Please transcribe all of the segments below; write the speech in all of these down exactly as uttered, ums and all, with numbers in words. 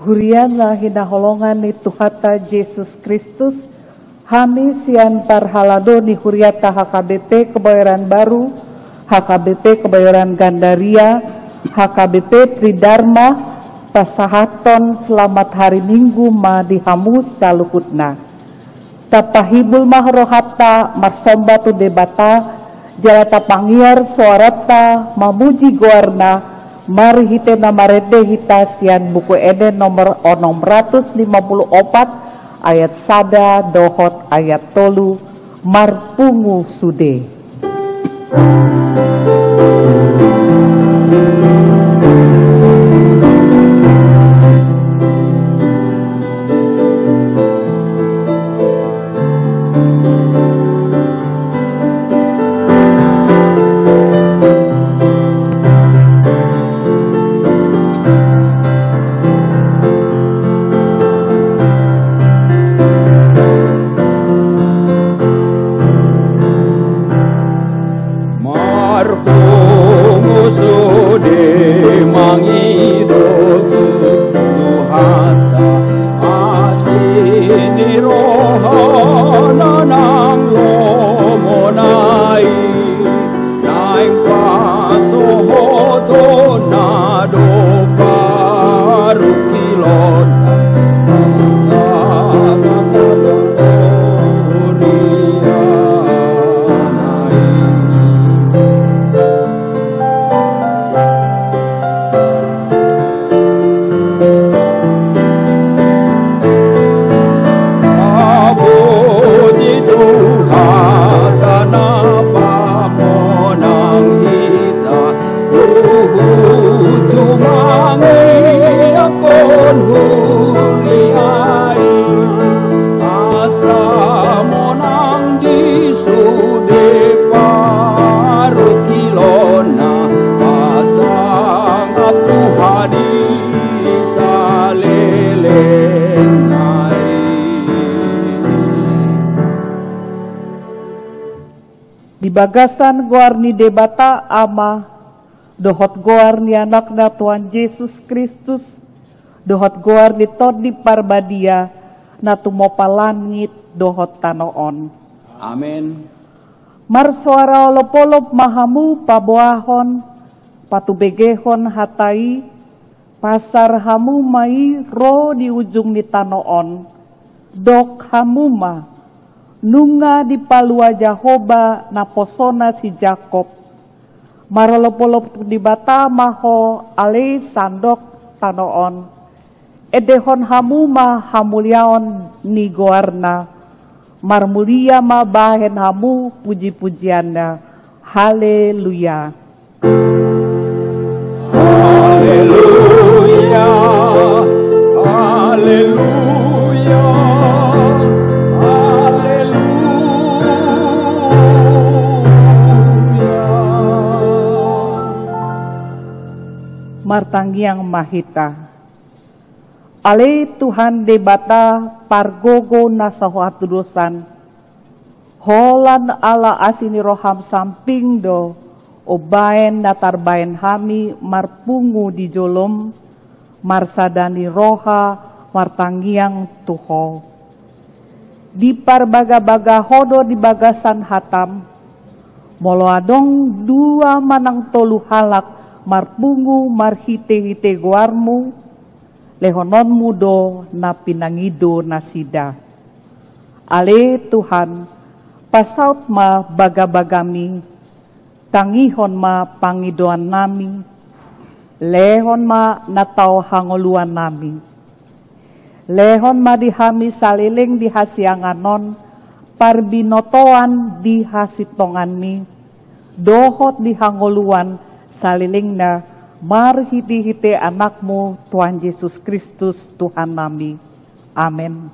Huria na hinaholongan ni Tuhanta Jesus Kristus, hami sian parhalado ni hurianta H K B P Kebayoran Baru, H K B P Kebayoran Gandaria, H K B P Tridharma, pasahathon selamat hari Minggu ma di hamu saluhutna. Tapahibul ma rohanta marsomba tu Debata, jala tapangiar soaranta mamuji goarna, marhite na marende hita sian Buku Ende nomor onom ratus lima puluh opat, ayat sada dohot ayat tolu, marpungu sude. Marpungu sude mangido tu Tuhanta, asi ni rohana nang lomona i, naeng pasohotonna do parungkilonna, sangkap na huriana i. Puji Tuhanta na pamonang hita, huhut mangihuthon huria i, asa monang di sude parungkilonna, pasangap Tuhan i salelengna i. Di bagasan goar ni Debata Ama, dohot goar ni Anakna Tuhan Jesus Kristus, dohot goar ni Tondi Parbadia, na tumompa langit dohot tano on. Amen. Marsoara olopolop ma hamu paboahon, patubegehon hata i, pasar hamu ma i ro di ujung ni tano on, dok hamu ma, nunga dipalua Jahowa naposona si Jakob. Marolopolop tu Debata ma ho ale sandok tano on, endehon hamu ma hamuliaon ni goarna, marmulia ma bahen hamu pujipujianna. Haleluya. Haleluya, haleluya, haleluya. Martangiang ma hita. Ale Tuhan Debata pargogo na so hatudosan, holan ala asi ni roham samping do umbahen na tarbahen hami marpungu di jolom, marsada ni roha martangiang tu Ho. Diparbagabagaho do di bagasan hatam, molo adong dua manang tolu halak marpungu marhitehite goarmu, lehononmu do na pinangido nasida. Ale Tuhan, pasaut ma bagabagami, tangihon ma pangidoannami, lehon ma na tau hangoluannami. Lehon ma di hami saleleng di hasiangan on, parbinotoan di hasintonganmi, dohot di hangoluan salelengna, marhitehite Anakmu Tuhan Jesus Kristus Tuhannami. Amen.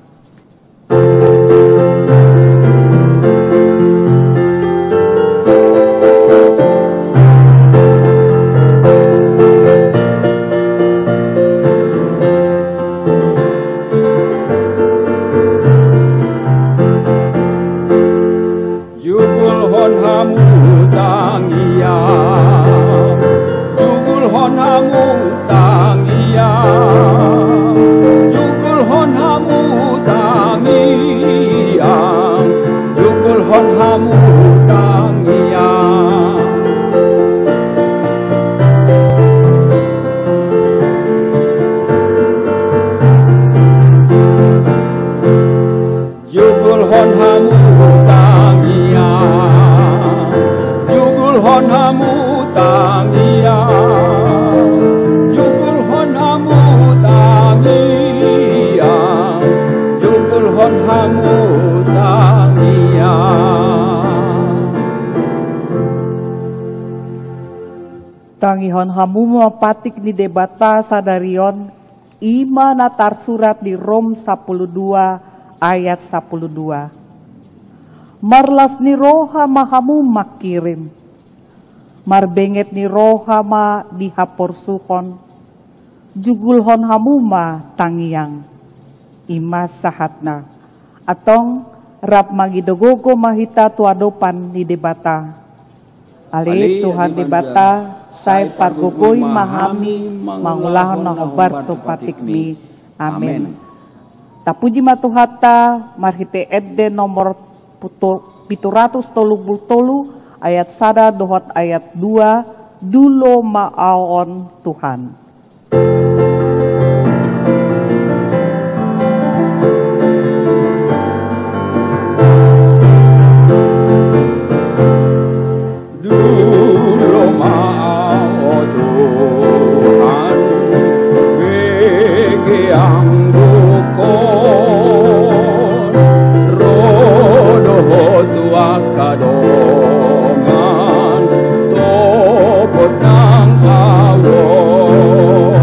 Jugulhon hamu tangiang, jugulhon hamu tangiang, Hamu tangiang. Jugulhon hamu tangiang, jugulhon hamu tangiang, jugulhon hamu tangiang, jugulhon hamu tangiang. Tangihon hamu ma patik ni Debata sadari on, i ma na tarsurat di Rom sampulu dua ayat sampulu dua. Marlas ni roha ma hamu mangkirim, marbenget ni roha ma di haporsuhon, jugulhon hamu ma tangiang. I ma sahatna. Antong rap mangido gogo ma hita tu adopan ni Debata. Ale Tuhan Debata, sai pargogoi ma hami mangulahon na hombar tu patikmi. Amen. Tapuji ma Tuhanta marhite ende nomor putu-, pitu ratus tolu pulu tolu ayat sada dohot ayat dua, dulu ma ahu on Tuhan. Dulu ma ahu Tuhan, bege anggukon, ro do Ho tu angka dongan, topot nang ahu on.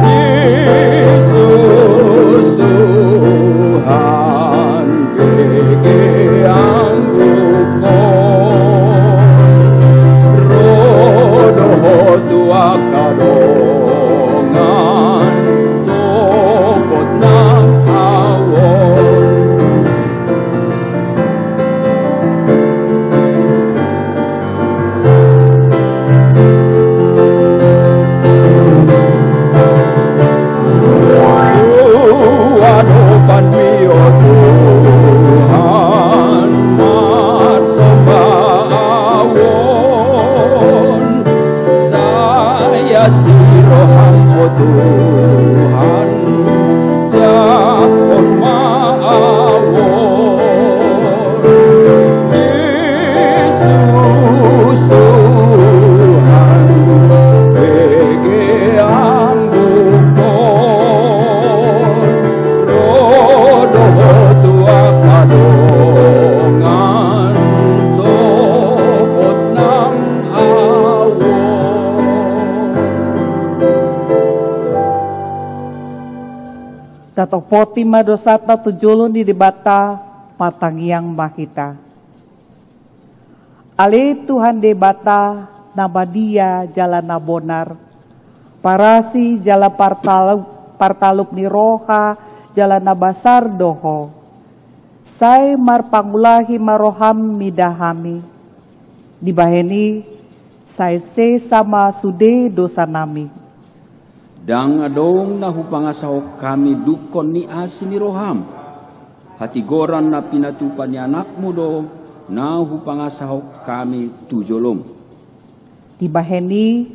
Jesus Tuhan, bege anggukon, ro do Ho tu angka dongan, topot nang ahu on. Tu adopanmi, o Tuhan, marsomba ahu on, sai asi roham, o Tuhan, japhon ma ahu on. Jesus Tuhan, bege anggukon, ro do Ho tu angka dongan, topot nang ahu on. Tatopoti ma dosanta tu jolo ni Debata, martangiang ma hita. Ale Tuhan Debata, na badia jala na bonar, parasi jala partalup, partalup ni roha jala na basar do Ho. Sai marpangulahi ma roham mida hami. Dibahen i, sai sesa ma sude dosanami. Ndang adong na hupangasahon hami dungkon ni asi ni roham. Hatigoran na pinatupa ni Anakmu do na hupangasahon hami tu jolom. Dibahen i,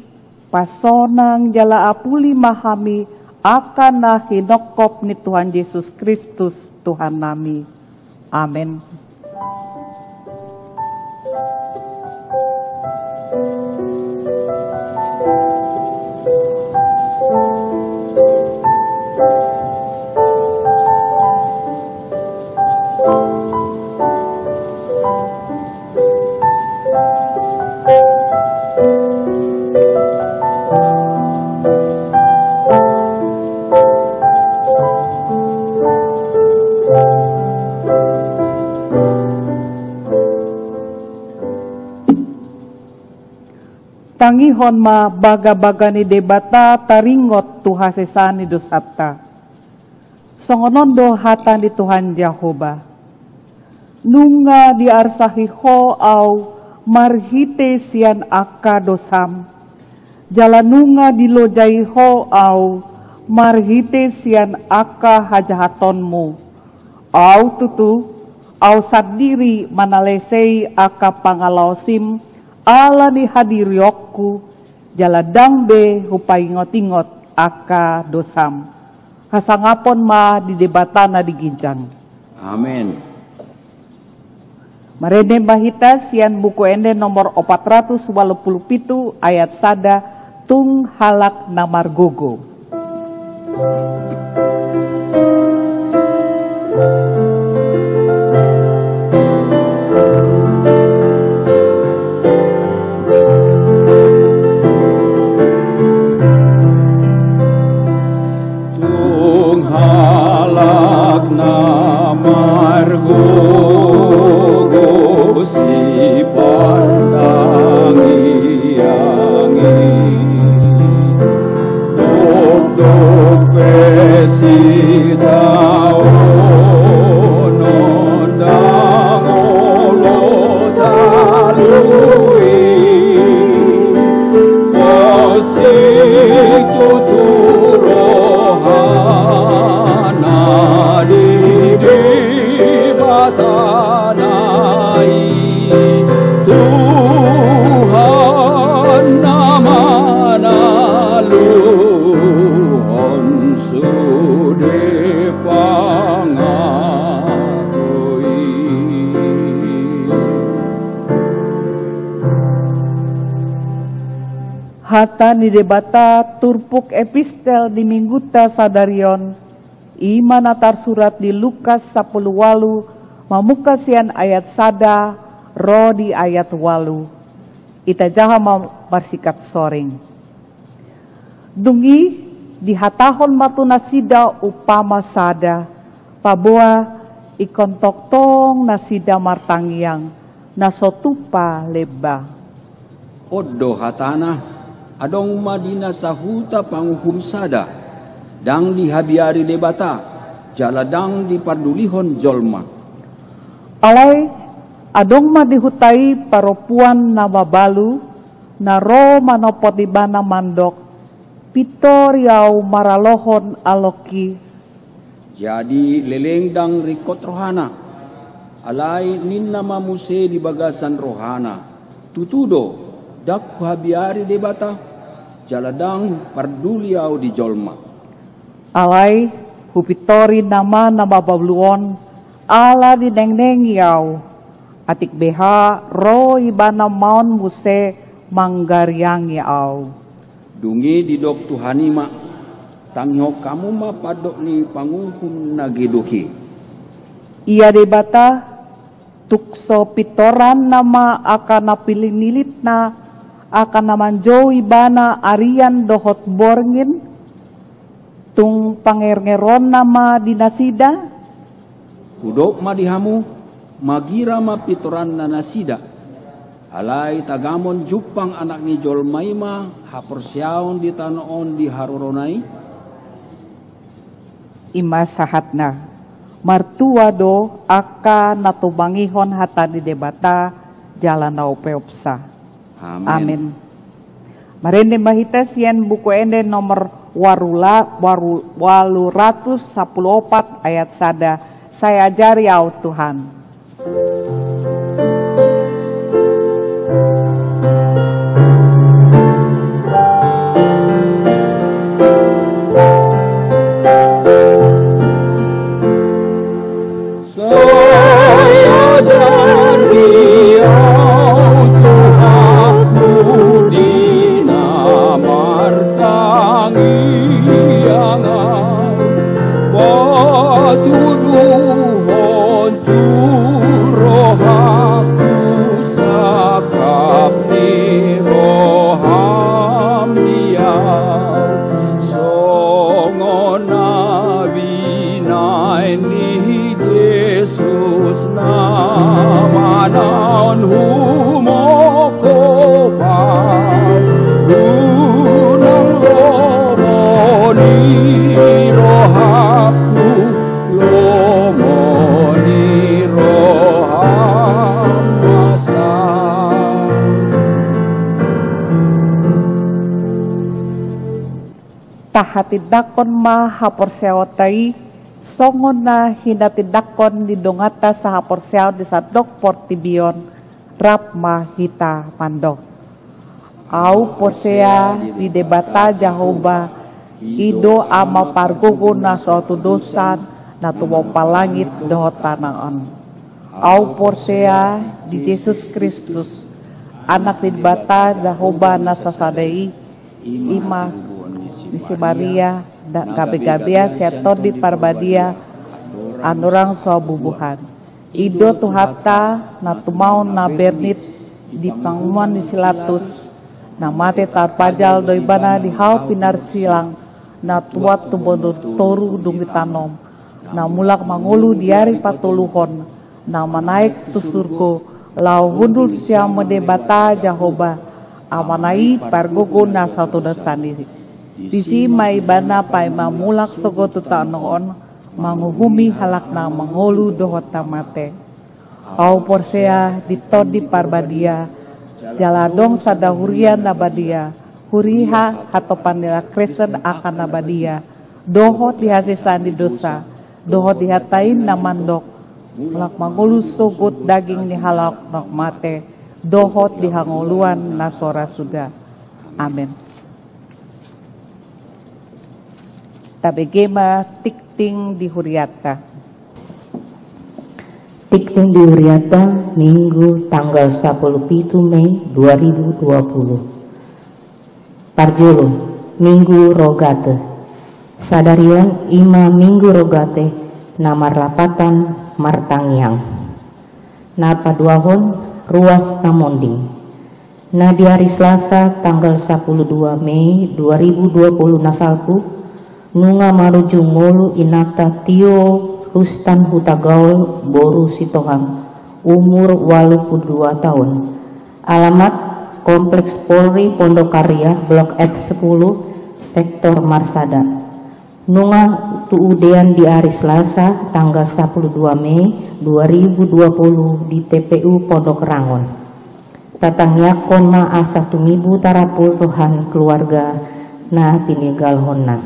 pasonang jala apuli ma hami angka na hinongkop ni Tuhan Jesus Kristus Tuhannami. Amen. Tangihon ma bagabaga ni Debata taringot tu hasesaan ni dosanta. Songon on do hata ni Tuhan Jahowa: Nunga diarsahi Ho ahu marhite sian angka dosam, jala nunga dilojai Ho ahu marhite sian angka hajahatonmu. Ahu tutu Au sandiri manalesei angka pangalaosim ala ni hadirionku, jala ndang be hupaingot-ingot angka dosam. Hasangapon ma di Debata na di ginjang. Amen. Marende ma hita sian Buku Ende nomor opat ratus walu pulu pitu ayat sada, tung halak na margogo. Tung halak na margogo sipartangiangi, dokdok pe sitaonon ndang olo talui. Asing tutu rohana di Debata na i, Tuhan na manaluhon sude pangago i. Hata ni Debata turpuk epistel di Minggunta sadari on, i ma na tarsurat di Lukas sampulu walu, mamungka sian ayat sada ro di ayat walu. Itajaha ma marsikat soring. Dung i dihatahon ma tu nasida umpama sada, paboa ingkon tongtong nasida martangiang, na so tupa lemba. On do hatana, adong ma di na sahuta panguhum sada, ndang dihabiari Debata, jala ndang dipardulihon jolma. Alai adong ma di huta i parompuan na mabalu, na ro manopot ibana mandok, pintor i au maralohon alongki. Jadi leleng ndang ringkot rohana. Alai ninna ma muse di bagasan rohana, tutu do, ndang huhabiari Debata, jala ndang parduli au di jolma. Alai hupintori nama na mabalu on, ala dinengnengi au. Atik beha ro ibana maon muse manggariangi au. Dung i didok Tuhan i ma, tangihon hamu ma pandok ni panguhum na geduk i. Ia Debata, tung so pintoranna ma angka na pilinilitna, angka na manjou ibana arian dohot borngin, tung pangergeronna ma di nasida? Hudok ma di hamu, magira ma pintoranna nasida. Alai tagamon jumpang Anak ni jolma i ma haporseaon di tano on di harorona i. I ma sahatna, martua do angka na tumangihon hata ni Debata jala na upeopsa. Amen. Amen. Marende ma hita sian Buku Ende nomor warula-, waru-, walu ratus sampulu opat ayat sada. Sai ajari au Tuhan. Sai ajari au Tuhanku di na martangiangan, patuduhon tu rohangku sangkap ni roham di au, songon na binahen ni Jesus na manaon humongkop au, unang lomo ni rohangku, lomo ni roham ma sai. Tahatindangkon ma haporseaonta i Songon na hinatindangkon ni donganta sahaporseaon di sandok portibi on, rap ma hita mandok. Ahu porsea di Debata Jahowa, i do Ama pargogo na so tudosan, na tumompa langit dohot tano on. Ahu porsea di Jesus Kristus, Anak ni Debata Jahowa na sasada i, i ma ni si Maria, na gabegabean sian Tondi Parbadia, andorang so bubuhan. I do Tuhanta, na tumaon na bernit di panguhuman ni si Latus, na mate tarpajal do Ibana di hau pinarsilang, na tuat tu boru toru dung ditanom, na mulak mangolu di ari patoluhon, na manaek tu surgo, laho hundul sian Debata Jahowa, Amana i pargogo na satudosan i. Disi ma Ibana paima mulak sogot tu tano on, manguhumi halak na mangolu dohot na mate. Ahu porsea di Tondi Parbadia, jala adong sada huria na badia, huria hatopan ni halak Kristen angka na badia, dohot di hasesaan ni dosa, dohot di hata i na mandok, mulak mangolu sogot daging ni halak na mate, dohot di hangoluan na so ra suda. Amen. Tabege ma tingting di hurianta. Tingting di hurianta, Minggu tanggal sapuluh pitu Mei dua ribu dua puluh. Parjolo, Minggu Rogate. Sadari on i ma Minggu Rogate na marlapatan martangiang. Na paduahon, ruas na monding. Na di ari Selasa tanggal sapuluh dua Mei dua ribu dua puluh na salpu, nunga marujung ngolu inanta Tio Rustan Hutagaol boru Sitohang, umur walu puluh dua taon. Alamat, Kompleks Polri Pondok Karya, Blok F sepuluh, Sektor Marsada. Nunga tuudean di ari Selasa tanggal sapuluh dua Mei dua ribu dua puluh di T P U Pondok Rangon. Tatangiangkon ma asa tumibu tarapul roha ni keluarga na tininggalhonna.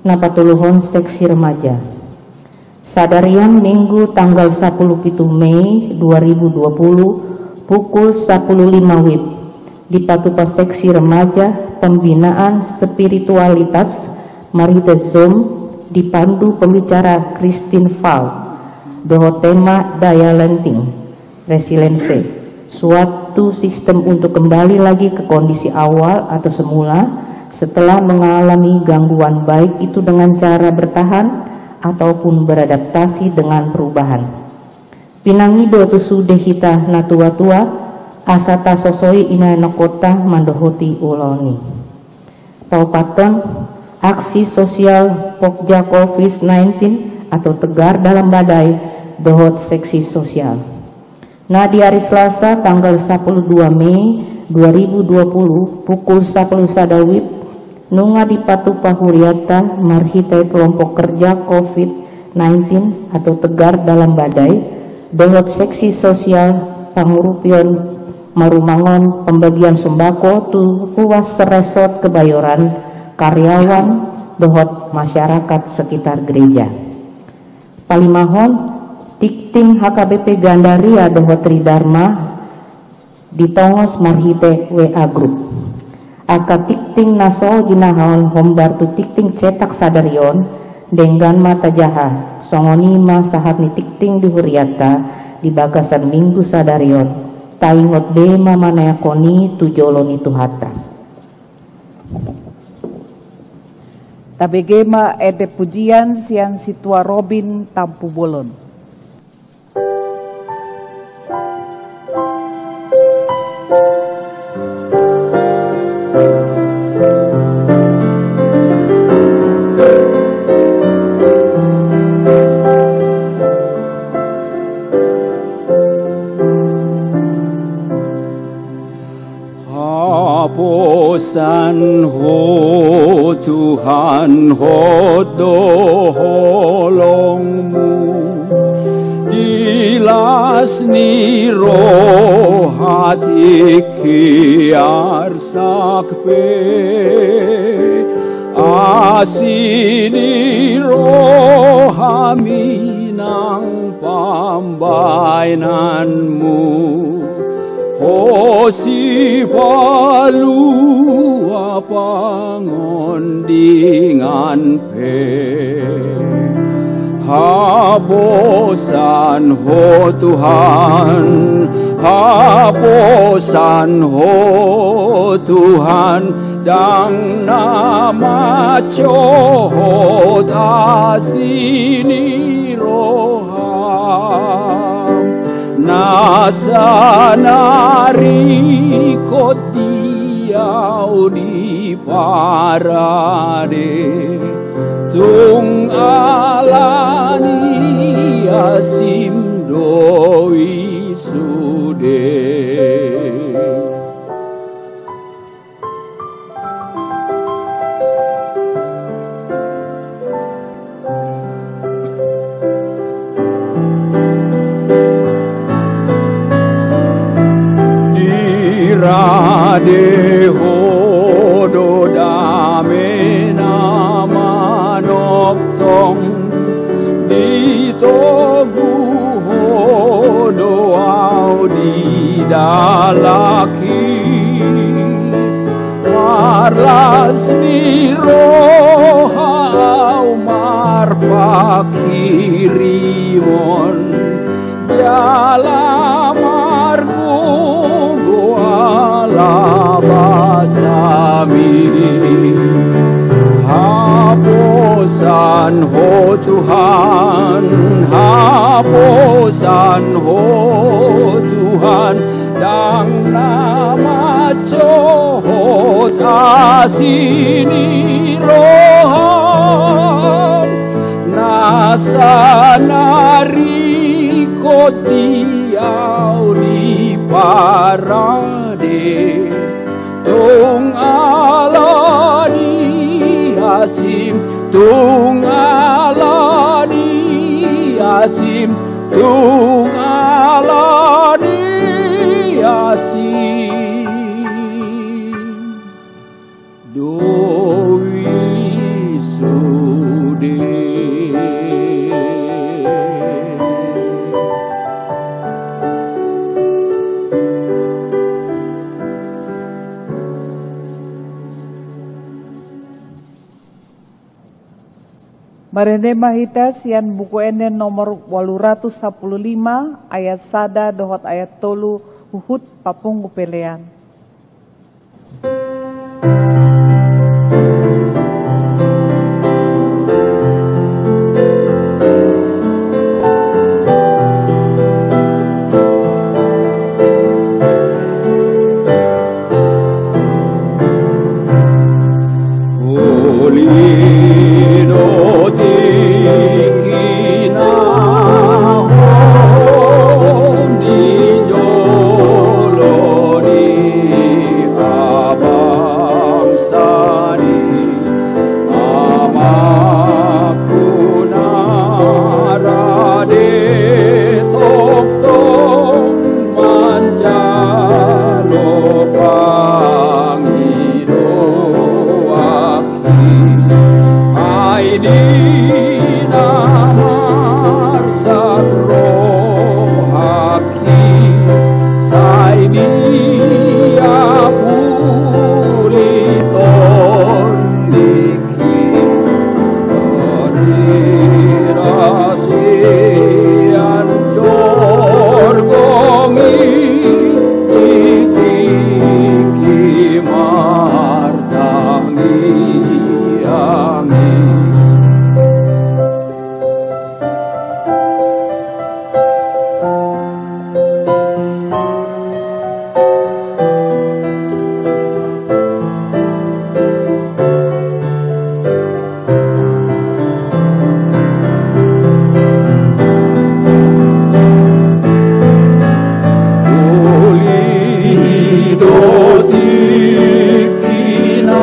Na patoluhon, Seksi Remaja. Sadari on Minggu tanggal sapuluh pitu Mei dua ribu dua puluh, pukul sapuluh lima WIB, dipatupa Seksi Remaja Pembinaan Spiritualitas marhite Zoom, dipandu pembicara Christine Fal, dohot tema Daya Lenting, Resiliensi, suatu sistem untuk kembali lagi ke kondisi awal atau semula setelah mengalami gangguan, baik itu dengan cara bertahan ataupun beradaptasi dengan perubahan. Pinangido tu sude hita natuatua, asa tasosoi inanakkonta mandohoti ulaon i. Paopathon, aksi sosial Pokja Covid nineteen atau Tegar Dalam Badai dohot seksi sosial. Na di ari Selasa tanggal sapuluh dua Mei dua ribu dua puluh pukul sapuluh sada WIB, nunga dipatupa hurianta marhite kelompok kerja Covid nineteen atau Tegar Dalam Badai, dohot seksi sosial pangurupion marumangon pembagian sembako tu ruas Resort Kebayoran, karyawan, dohot masyarakat sekitar gereja. Palimahon, tingting H K B P Gandaria dohot Tridharma ditongos marhite WA group. Angka tingting na so jinahahon hombar tu tingting cetak sadari on, denggan ma tajaha, songon i ma sahat ni tingting di hurianta di bagasan minggu sadari on, taingot be ma manaekhon i tu jolo ni Tuhanta. Tabege ma ende pujian sian Sintua Robin Tampubolon. Haposan Ho Tuhan, hot do holongmu, di las ni roha tingki arsak pe. Asi ni rohami nang pambaenanmu, ho sipalua pangondingan pe. Haposan ho Tuhan, haposan ho Tuhan, ndang na mansohot asi ni roham. Na sanari ingkon di ahu di parade, tung ala ni asim do i sude. Dirade ho do dame na manongtong, ditogu ho do ahu di dalan i. Marlas ni roha ahu marpanghirimon, jala margogo ala basami. Haposan ho Tuhan, haposan ho Tuhan, ndang na mansohot asi ni roham. Na sanari ingkon di ahu di parade, tung ala ni asim, tung ala ni asim, tung ala ni asim do i sude. Marende ma hita sian Buku Ende nomor ualu ratus sampulu lima, ayat sada dohot ayat tolu, huhut papunggu pelean. Uli do tingki na hon di jolo ni abangsa ni amakku na rade tongtong manjalo pangidoan. Ai di na marsak rohangki, sai diapuli tondingki. Di rasian jorgongki, di tingki mar tangiangi. Uli do tingki na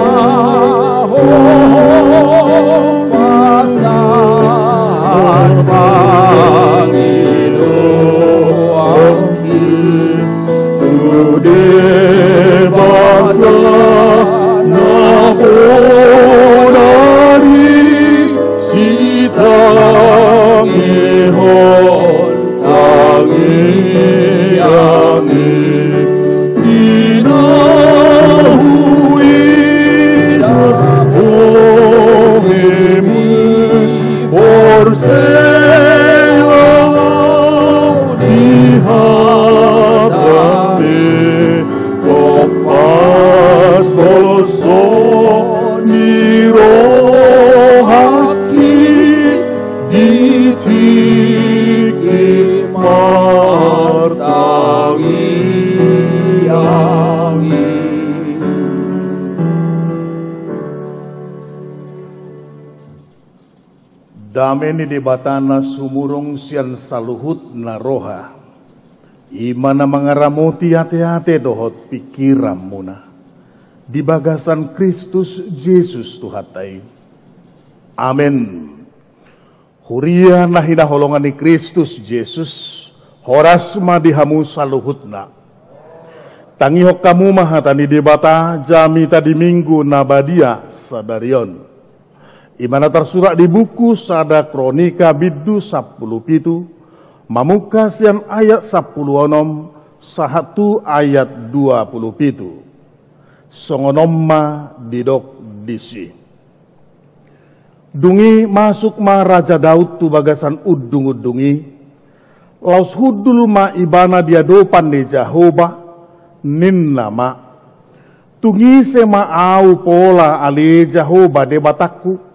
hon pasahat pangidoanki tu Debata na poda Dame ni Debata na sumurung sian saluhut na roha, i ma na mangaramoti ateate dohot pingkiranmuna di bagasan Kristus Jesus Tuhanta i. Amen. Huria na hinaholongan ni Kristus Jesus, horas ma di hamu saluhutna. Tangihon hamu ma hata ni Debata jamita di Minggu na badia sadari on. I ma na tarsurat di buku Sada Kronika bindu sampulu pitu, mamungka sian ayat sampulu onom sahat tu ayat dua pulu pitu. Songon on ma didok disi. Dung i masuk ma Raja Daud tu bagasan undungundung i, laos hundul ma ibana di adopan ni Jahowa, ninna ma: Tung ise ma ahu pola, ale Jahowa Debatangku?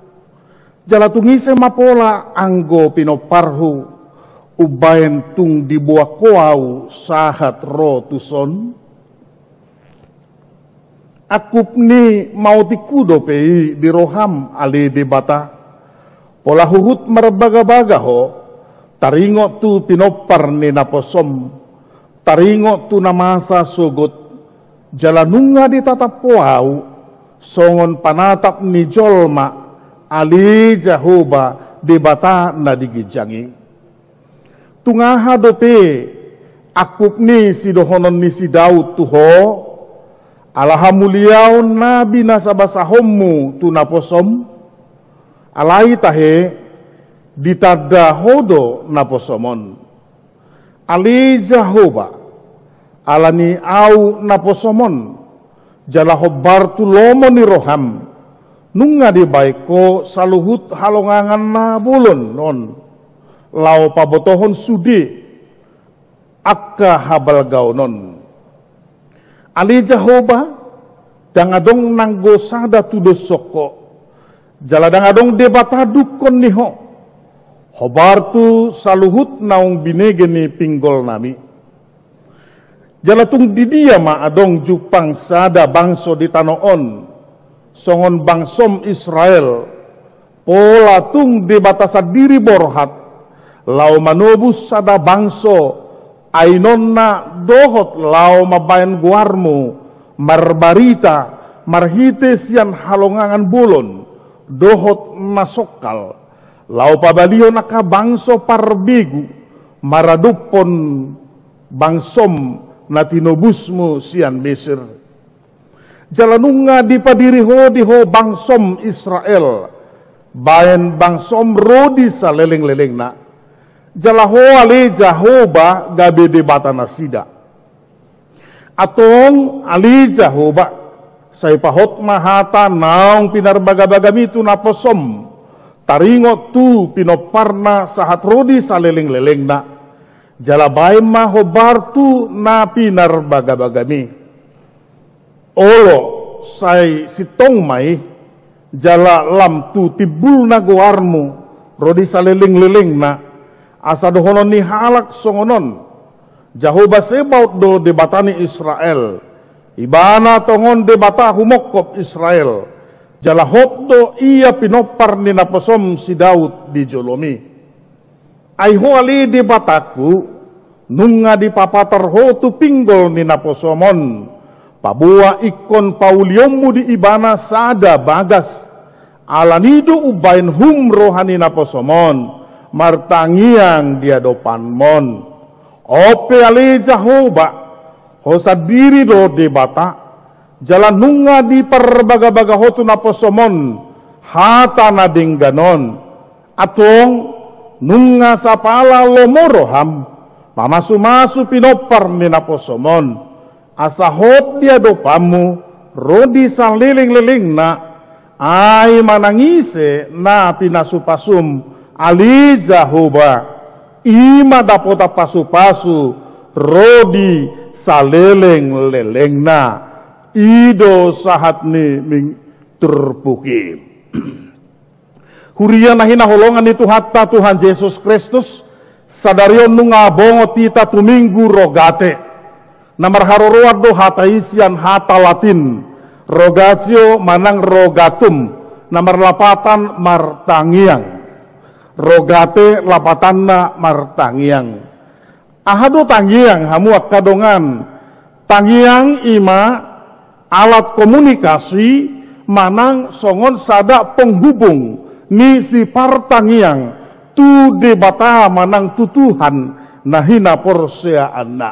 Jala tung ise ma pola anggo pinomparhu, umbahen tung diboan Ho ahu sahat ro tuson? Angkup ni maotikku dope i di roham, ale Debata. Pola huhut marbagabaga Ho, taringot tu pinompar ni naposom, taringot tu na masa sogot, jala nunga ditatap Ho ahu songon panatap ni jolma, ale Jahowa Debata na di ginjang i. Tung aha dope angkup ni sidohonon ni si Daud tu Ho, ala hamuliaon na binasabasahonmu tu naposom? Alai tahe, ditanda Ho do naposom on. Ale Jahowa, ala ni ahu naposom on, jala hombar tu lomo ni roham, nunga dibahen Ho saluhut halongangan na bolon on, laho pabotohon sude angka habalgaon on. Ale Jahowa, ndang adong nanggo sada tudoshon Ho, jala ndang adong Debata dungkon ni Ho, hombar tu saluhut naung binege ni pinggolnami. Jala tung di dia ma adong jumpang sada bangso di tano on, songon bangsom Israel, pola tung Debata sandiri borhat, laho manobus sada bangso ainonna dohot laho mambahen goarmu, marbarita marhite sian halongangan bolon dohot na songkal, laho pabalihon angka bangso parbegu, maradophon bangsom na tinobusmu sian Mesir. Jala nunga dipadiri Ho di Ho bangsom Israel, bahen bangsom ro di salelenglelengna. Jala Ho, ale Jahowa, gabe Debata nasida. Antong, ale Jahowa, sai pahot ma hata naung pinarbagabagami tu naposom, taringot tu pinomparna sahat ro di salelenglelengna. Jala bahen ma hombar tu na pinarbagabagami. Olo, sai sintong ma i, jala lam tu timbulna goarmu ro di salelenglelengna, asa dohonon ni halak songon on: Jahowa Sebaot do Debata ni Israel, Ibana tongon Debata humongkop Israel, jala hot do ia pinompar ni naposom si Daud di jolomi. Ai Ho, ale Debatangku, nunga dipapatar Ho tu pinggol ni naposom on, paboa ingkon paulionmu di ibana sada bagas. Ala ni do umbahen hum roha ni naposom on martangiang di adopanmon. On pe, ale Jahowa, Ho sandiri do Debata, jala nunga diparbagabaga Ho tu naposom on hata na denggan on. Antong, nunga sapala lomo roham mamasumasu pinompar ni naposom on, asa hot di adopanmu ro di salelenglelengna. Ai manang ise na pinasupasum, ale Jahowa, i ma dapotan pasupasu ro di salelenglelengna. I do sahat ni ming-, turpuk i. Huria na hinaholongan ni Tuhanta, Tuhan Jesus Kristus, sadari on nunga bongot hita tu Minggu Rogate. Na marharoroan do hata i sian hata Latin, rogatio manang rogatum, na marlapatan martangiang. Rogate lapatanna martangiang. Aha do tangiang, hamu angka dongan? Tangiang i ma alat komunikasi manang songon sada penghubung ni si partangiang tu Debata manang tu Tuhan na hinaporseaanna.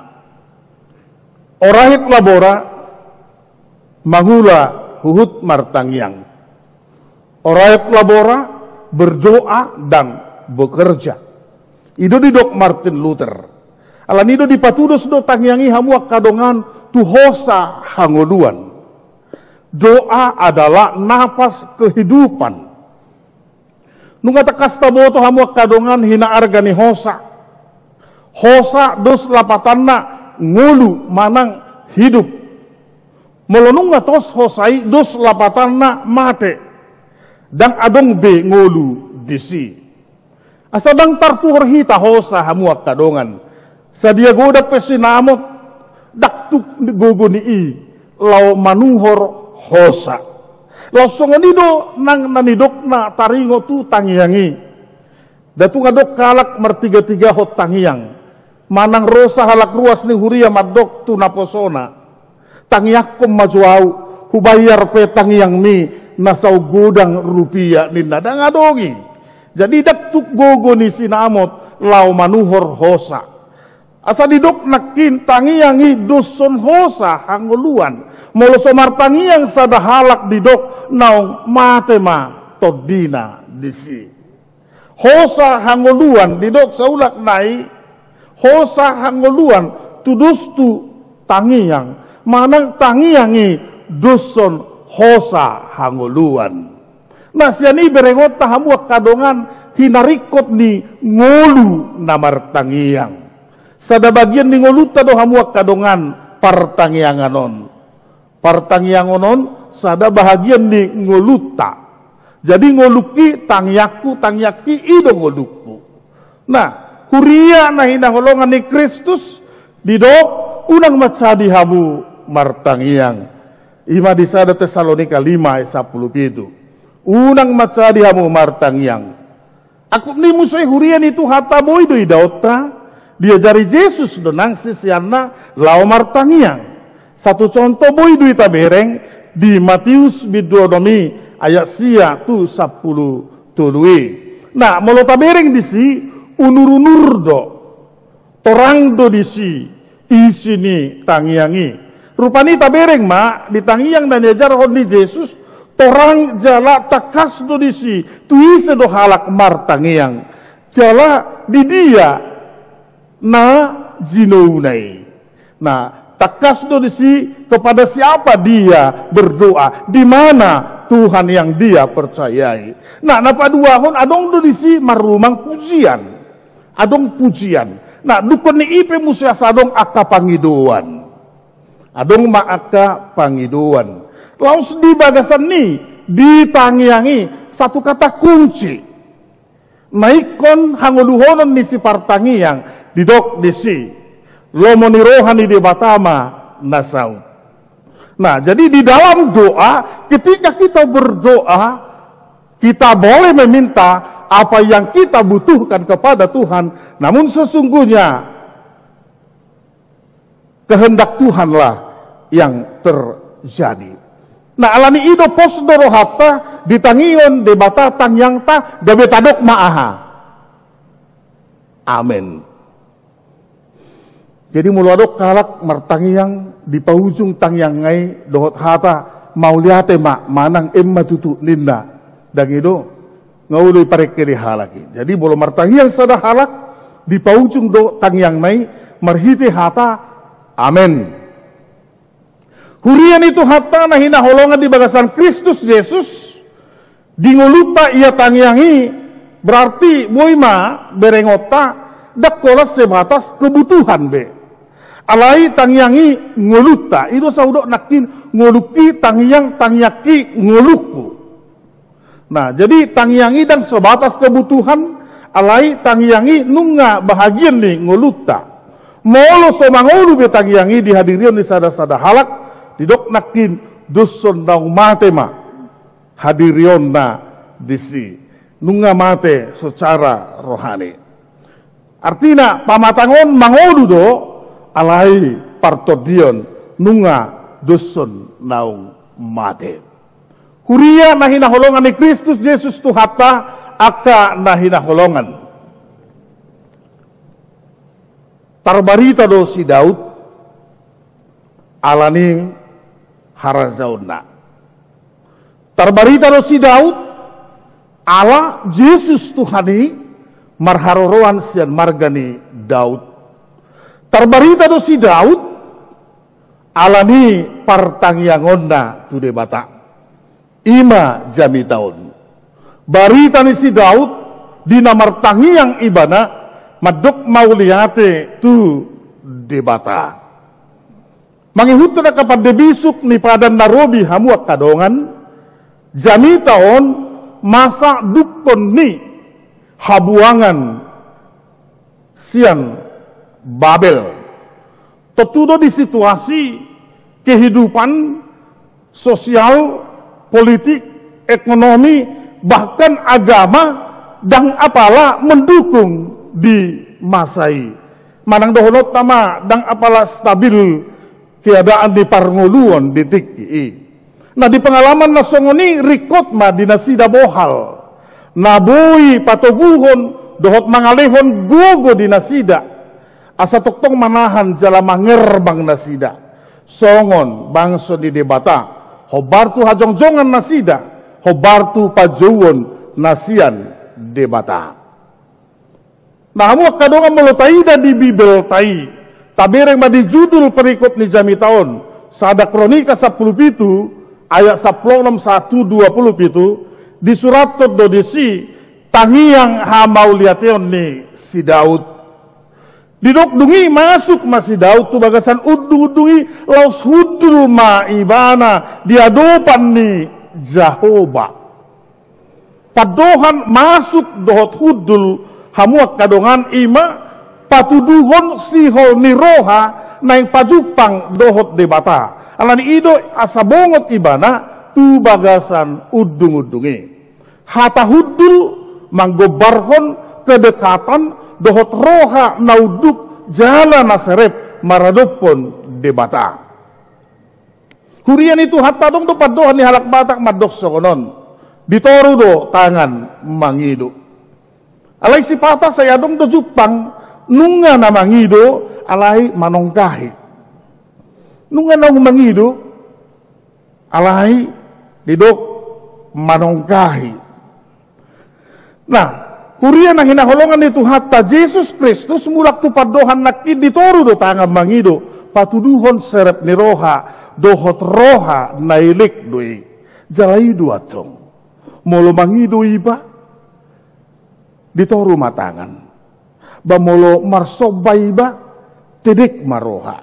Ora et labora, mangula huhut martangiang. Ora et labora, berdoa dan bekerja. I do didok Martin Luther. Alani i do dipatudos do tangiang i, hamu angka dongan, tu hosa hangoluan. Doa adalah napas kehidupan. Nunga tangkas taboto, hamu angka dongan, hinaarga ni hosa. Hosa dos lapatanna ngolu manang hidup. Molo nunga tos hosa i, dos lapatanna mate. Ndang adong be ngolu disi. Asa ndang tarpuhor hita hosa, hamu angka dongan. Sadia godang pe sinamot, ndang tuk gogo ni i laho manuhor hosa. Laos songon i do nang na nidokna taringot tu tangiang i. Ndang tung adong halak martigatigahon tangiang. Manang ro sahalak ruas ni huria mandok tu naposona, "Tangiangkon ma jo au, hubayar pe tangiangmi na sagodang rupia," ninna. Ndang adong i. Jadi ndang tuk gogo ni sinamot laho manuhor hosa. Asa didok nangkin tangiang i doshon hosa hangoluan. Molo so martangiang sada halak, didok naung mate ma tondina disi. Hosa hangoluan, didok saulak nai, hosa hangoluan tudos tu tangiang, manang tangiang i doshon hosa hangoluan. Na sian i berengonta, hamu angka dongan, hinaringkot ni ngolu na martangiang. Sada bagian ni ngolunta do, hamu angka dongan, partangiangan on. Partangiangon on sada bahagian ni ngolunta. Jadi ngolungki tangiangku, tangiangki i do ngolungku. Nah, huria na hinaholongan ni Kristus, didok, unang mansadi hamu martangiang. I ma di sada Tesalonika lima ayat sampulu pitu. Unang mansadi hamu martangiang. Angkup ni muse huria ni Tuhanta, boi do idaonta, diajari Jesus do nang siseanna laho martangiang. Satu contoh boi do i tabereng di Matius bindu onom i ayat sia tu sampulu tolu i. Nah, molo tabereng disi, unur-unur do. Torang do disi isi ni tangiang i. Rupani tabereng ma di tangiang na niajarhon ni Jesus, torang jala tangkas do disi tu ise do halak martangiang, jala di dia na jinouna i. Nah, tangkas do disi kepada siapa dia berdoa, di mana Tuhan yang dia percayai. Nah, na paduahon, adong do disi marrumang pujian. Adong pujian. Nah, dungkon ni i pe muse asa adong angka pangidoan. Adong ma angka pangidoan. Laos di bagasan ni, di tangiang i, satu kata kunci na ingkon hangoluhonon ni si partangiang, didok disi, lomo ni roha ni Debata ma na saut. Nah, jadi di dalam doa, ketika kita berdoa, kita boleh meminta apa yang kita butuhkan kepada Tuhan, namun sesungguhnya kehendak Tuhanlah yang terjadi. Nah, alani i do pos do rohanta, ditangihon Debata tangiangta, gabe tadok ma aha? Amen. Jadi molo adong halak martangiang, di paujung tangiangna i dohot hata, mauliate ma, manang emma tutu ninna. Ndang i do, nga olo i parengke di halak i. Jadi molo martangiang sada halak, di paujung do tangiangna i marhite hata, amen. Huria ni Tuhanta na hinaholongan di bagasan Kristus Jesus, di ngolunta ia tangiang i, berarti boi ma berengonta, ndang holan sebatas kebutuhan be. Alai tangiang i ngolunta, i do sai hudok nangkin, ngolungki tangiang, tangiangki ngolungku. Nah, jadi tangiang i ndang sebatas kebutuhan, alai tangiang i nunga bahagian ni ngolunta. Molo so mangolu be tangiang i di hadirion ni sada-sada halak, didok nangkin, doshon naung mate ma hadirionna disi. nunga mate secara rohani. Artina, pamatang on mangolu do, alai partondion nunga doshon naung mate. Huria na hinaholongan ni Kristus Jesus Tuhanta, angka na hinaholongan. Tarbarita do si Daud ala ni harajaonna. Tarbarita do si Daud ala Jesus Tuhan i marharoroan sian marga ni Daud. Tarbarita do si Daud ala ni partangiangonna tu Debata. I ma jamita on. Barita ni si Daud di na martangiang ibana mandok mauliate tu Debata. Mangihuthon angka pande bisuk ni Padan na Robi, hamu angka dongan, jamita on masa dungkon ni habuangan sian Babel. Tontu do di situasi kehidupan sosial, politik, ekonomi, bahkan agama, ndang apala mendukung di masa i. Manang dohononta ma, ndang apala stabil keadaan ni parngoluon di tingki i. Nah, di pengalaman na songon i ringkot ma di nasida bohal na boi patoguhon dohot mangalehon gogo di nasida, asa tongtong manahan jala mangerbang nasida songon bangso ni Debata, hombar tu hajongjongan nasida, hombar tu panjouon na sian Debata. Nah, hamu angka dongan, molo taida di Bibelta i, tabereng ma di judul perikop ni jamita on, Sada Kronika sampulu pitu ayat sampulu onom sahat tu dua pulu pitu, disurathon do disi tangiang hamauliateon ni si Daud. Didok dung i masuk ma si Daud tu bagasan undungundung i, laos hundul ma ibana di adopan ni Jahowa. Pandohan masuk dohot hundul, hamu angka dongan, i ma patuduhon sihol ni roha naeng pajumpang dohot Debata. Ala ni i do asa bongot ibana tu bagasan undungundung i. Hata hundul manggombarhon kedekatan dohot roha na unduk jala na serep maradophon Debata. Huria ni Tuhanta, adong do pandohan ni halak Batak mandok songon on: Di toru do tangan mangido. Alai sipata sai adong do jumpang, nunga na mangido alai manongkahi. Nunga naung mangido alai didok manongkahi. Nah, huria na hinaholongan ni Tuhanta, Jesus Kristus mulak tu pandohan nangkin, di toru do tangan mangido, patuduhon serep ni roha dohot roha na elek do i. Jala i do antong, molo mangido iba, di toru ma tangan. Ba molo marsomba iba, tedek ma roha.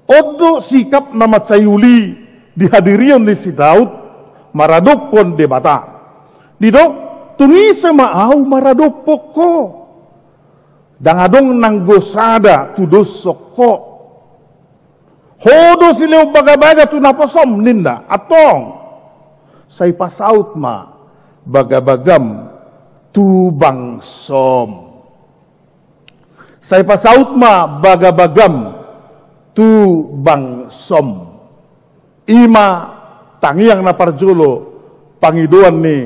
On do sikap na mansai uli dihadirion ni si Daud maradophon Debata. Didok, tung ise ma ahu maradophon Ho? Ndang adong nanggo sada tudoshon Ho. Ho do silehon bagabaga tu naposom, ninna. Antong, sai pasaut ma bagabagam tu bangsom. Sai pasaut ma bagabagam tu bangsom. I ma tangiang na parjolo pangidoan ni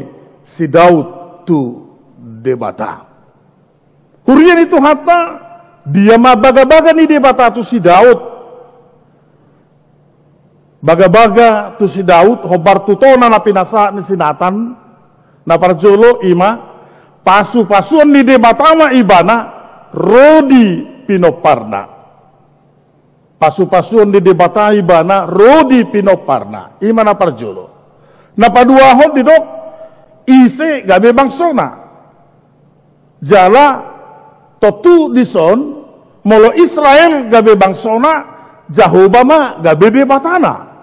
si Daud tu Debata. Huria ni Tuhanta, dia ma bagabaga ni Debata tu si Daud? Bagabaga tu si Daud hombar tu tona na pinasahat ni si Natan. Na parjolo i ma, pasupasuon ni Debata ma ibana ro di pinomparna. Pasupasuon ni Debata ibana ro di pinomparna. I ma na parjolo. Na paduahon didok, ise gabe bangsona. Jala tontu dison, molo Israel gabe bangsona, Jahowa ma gabe Debatana.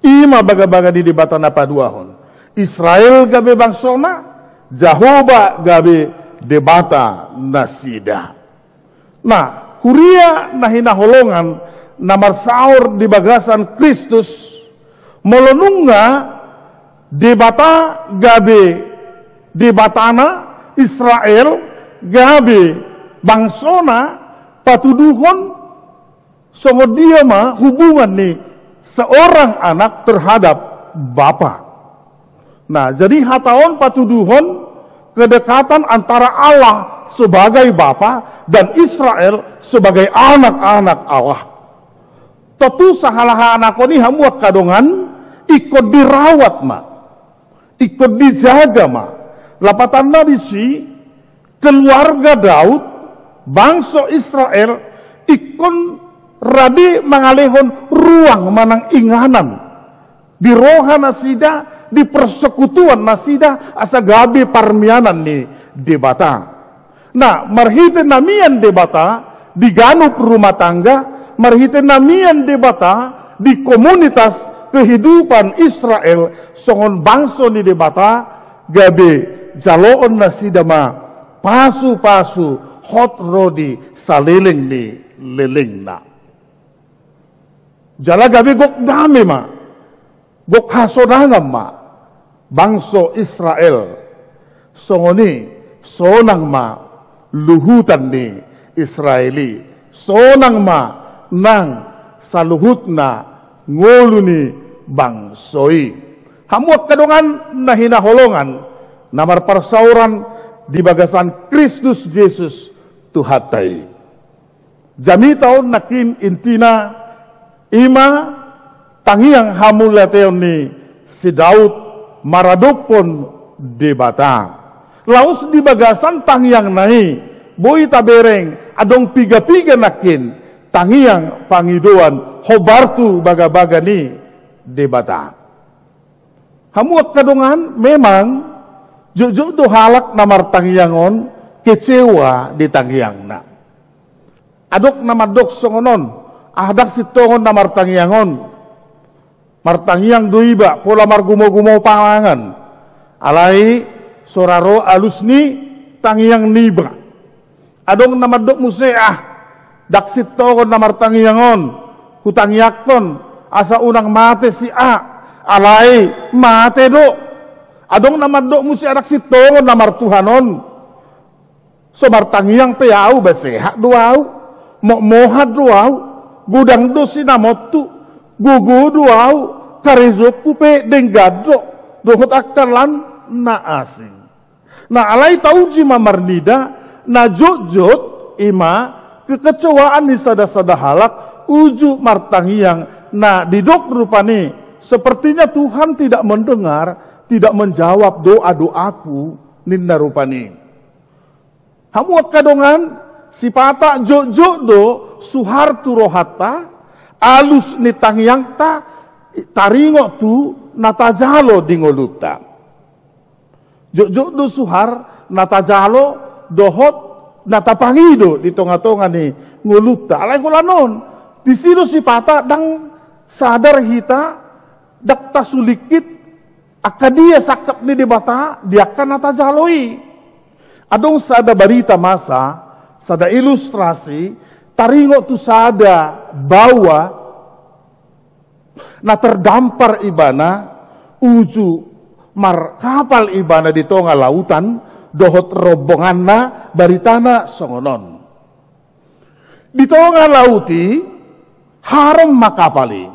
I ma bagabaga ni Debata na paduahon. Israel gabe bangsona, Jahowa gabe Debata nasida. Nah, huria na hinaholongan na marsaor di bagasan Kristus, molo nunga Debata gabe Debatana Israel gabe bangsona patuduhon songon dia ma hubungan ni seorang anak terhadap bapa. Nah, jadi hata on patuduhon kedekatan antara Allah sebagai Bapa dan Israel sebagai anak-anak Allah. Tontu sahalaha anak on i, hamu angka dongan, ingkon dirawat ma, ingkon dijaga ma. Lapatanna disi, keluarga Daud, bangso Israel, ingkon rade mangalehon ruang manang inganan di roha nasida, di persekutuan nasida, asa gabe parmianan ni Debata. Nah, marhite na mian Debata di ganup rumah tangga, marhite na mian Debata di komunitas kehidupan Israel songon bangso ni Debata, gabe jaloon nasida ma pasu-pasu hot ro di saleleng ni lelengna. Jala gabe gok dame ma, gok hasonangan ma bangso Israel. Songon i sonang ma luhutan ni Israel i, sonang ma nang saluhutna ngolu ni bangso i. Hamu angka dongan na hinaholongan na marparsaoran di bagasan Kristus Jesus Tuhanta i. Jamita on nangkin intina i ma tangiang hamauliateon ni si Daud maradophon Debata. Laos di bagasan tangiangna i, boi tabereng adong piga-piga nangkin tangiang pangidoan hombar tu bagabaga ni Debata. Hamu angka dongan, memang jotjot do halak na martangiang on kecewa di tangiangna. Adong na mandok songon on, ah, ndang sintongon na martangiang on. Martangiang do iba pola margumogumo pangan. Alai so ra ro alus ni tangiang niba. Adong na mandok muse, ah, ndang sintongon na martangiang on, hutangiangkon asa unang mate si A, alai mate do. Adong na mandok muse, ah, ndang sintongon na martuhan on. So martangiang pe ahu ba sehat do ahu, mokmohat do ahu, godang do sinamotu, gogo do ahu, karejongku pe denggan do, dohot angka lan na asing. Nah, alai tauji ma marnida, na jotjot i ma kekecewaan ni sada-sada halak uju martangiang na didok rupani, sepertinya Tuhan tidak mendengar, tidak menjawab doa-doaku, ninna rupani. Hamu angka dongan, sipata jotjot do suhar tu rohanta, alus ni tangiangta taringot tu na tajalo di ngolunta. Jotjot do suhar na tajalo dohot na tapangido di tonga-tonga ni ngolunta. Alai holan on, disi do sipata ndang sadar hita, ndang tasulingkit angka dia sangkap ni Debata di angka na tajalo i. Adong sada barita masa, sada ilustrasi, taringot tu sada baoa na terdampar ibana, uju markapal ibana di tonga lautan dohot rombonganna, baritana songon on. Di tonga laut i, harom ma kapal i.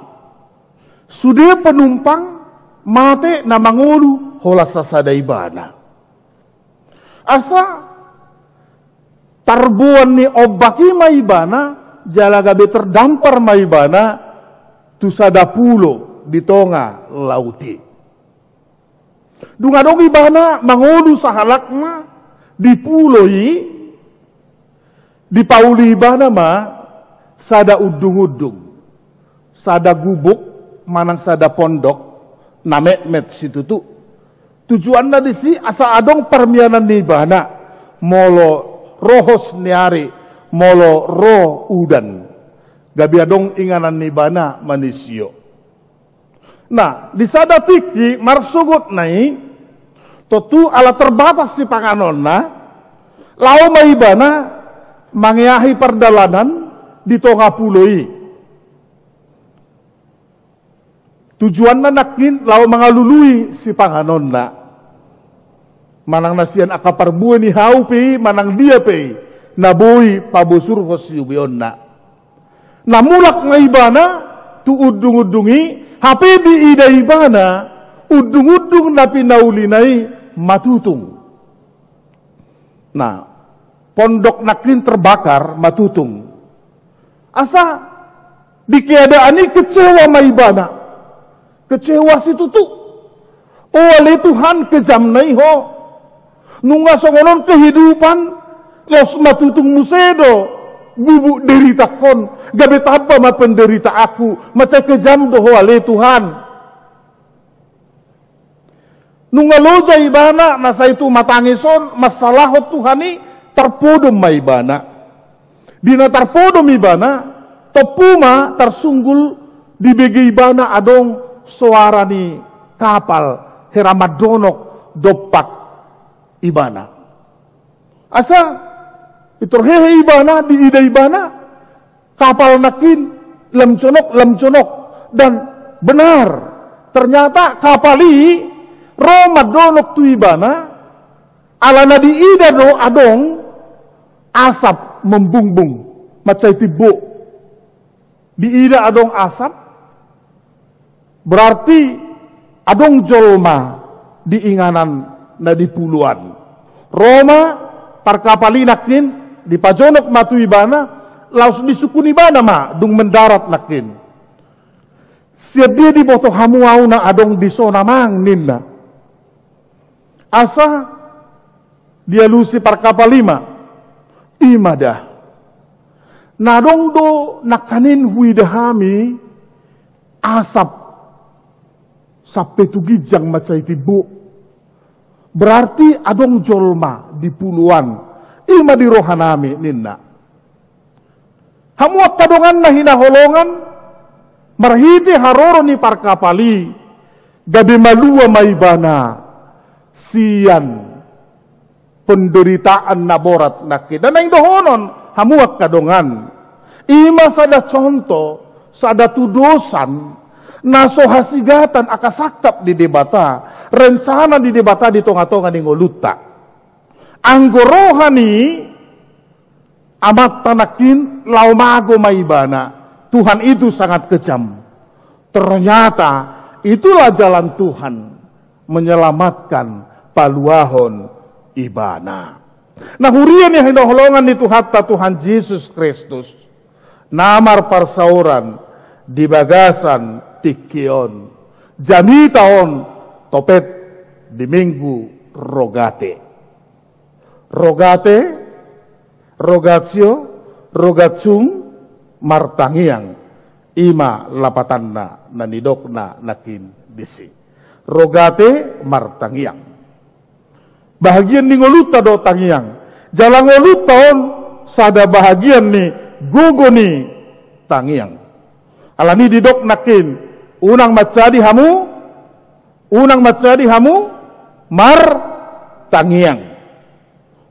Sude penumpang mate na mangolu holan sasada ibana. Asa tarboan ni ombak i ma ibana, jala gabe terdampar ma ibana tu sada pulo di tonga laut i. Dung adong ibana mangolu sahalakna di pulo i, dipauli ibana ma sada undung-undung, sada gubuk manang sada pondok na metmet situtu. Tujuanna disi asa adong parmianan ni ibana, molo ro hos ni ari, molo ro udan, gabe adong inganan ni ibana manisio. Nah, di sada tingki marsogotna i, tontu ala terbatas sipanganonna, laho ma ibana mangeahi pardalanan di tonga pulo i. Tujuanna nangkin laho mangalului sipanganonna. Manang na sian angka parbue ni hau pe i, manang dia pe i, na boi pabosurhon siubeonna. Na mulak ma ibana tu undung-undung i, hape diida ibana undung-undung na pinaulina i matutung. Nah, pondok nangkin terbakar, matutung. Asa di keadaan i kecewa ma ibana. Kecewa situtu. O ale Tuhan, kejamna i ho. Nunga songon on kehidupan, laos matutung muse do gubuk deritangkon, gabe tamba ma penderitaanku, mansai kejam do ho ale Tuhan. Nunga loja ibana na sai tumatangis on mansalahon Tuhan i, tarpodom ma ibana. Di na tarpodom ibana, tompu ma tarsunggul dibege ibana adong soara ni kapal hera mandonok dompak ibana. Asa ditorang hehe ibana, diida ibana, kapal nangkin lam jonok, lam jonok. Dan benar, ternyata kapal i ro mandonok tu ibana, ala na diida do adong asap membungbung, mansai timbo. Diida adong asap, berarti adong jolma di inganan na di puluan. Ro ma parkapal i nangkin, dipajonok ma tu ibana, laos disungkun ibana ma dung mendarat nangkin. Sian dia diboto hamu ahu na adong dison, Amang, ninna. Asa dialusi parkapal i ma, i ma da. Na adong do nangkaning huida hami asap sampe tu ginjang mansai timbo. Berarti adong jolma di puluan. I ma di rohanami, ninna. Hamu angka dongan na hinaholongan, marhite haroro ni parkapal i, gabe malua ma ibana sian penderitaan na borat nangkin. Na naeng dohonon hamu angka dongan, i ma sada contoh, sada tudosan, na so hasigatan angka sangkap ni Debata, rencana ni Debata di tonga-tonga ni ngolunta. Anggo roha ni amanta nangkin, laho mago ma ibana, Tuhan itu sangat kejam. Ternyata itulah jalan Tuhan menyelamatkan, paluahon ibana. Na huria ni hinaholongan ni Tuhanta Tuhan Jesus Kristus, na marparsaoran di bagasan tingki on, jamita on, topet di Minggu Rogate. Rogate, rogatio, rogat sum, martangiang. I ma lapatanna na nidokna nangkin disi. Rogate martangiang. Bahagian ni ngolunta do tangiang. Jala ngolunta on sada bahagian ni gogo ni tangiang. Alani didok nangkin, unang mansadi hamu, unang mansadi hamu martangiang.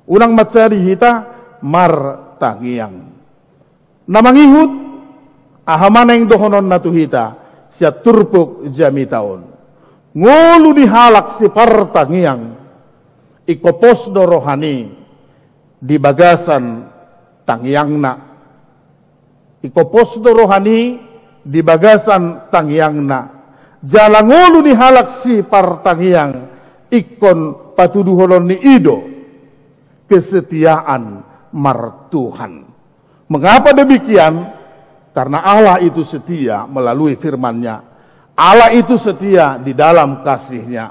Unang mansadi hita martangiang. Na mangihut, aha ma naeng dohononna tu hita sian turpuk jamita on? Ngolu ni halak sipartangiang, ingkon pos do rohani di bagasan tangiangna. Ingkon pos do rohani di bagasan tangiangna. Jala ngolu ni halak sipartangiang ingkon patuduhonon ni i do kesetiaan martuhan. Mengapa demikian? Karena Allah itu setia melalui firman-Nya. Allah itu setia di dalam kasih-Nya.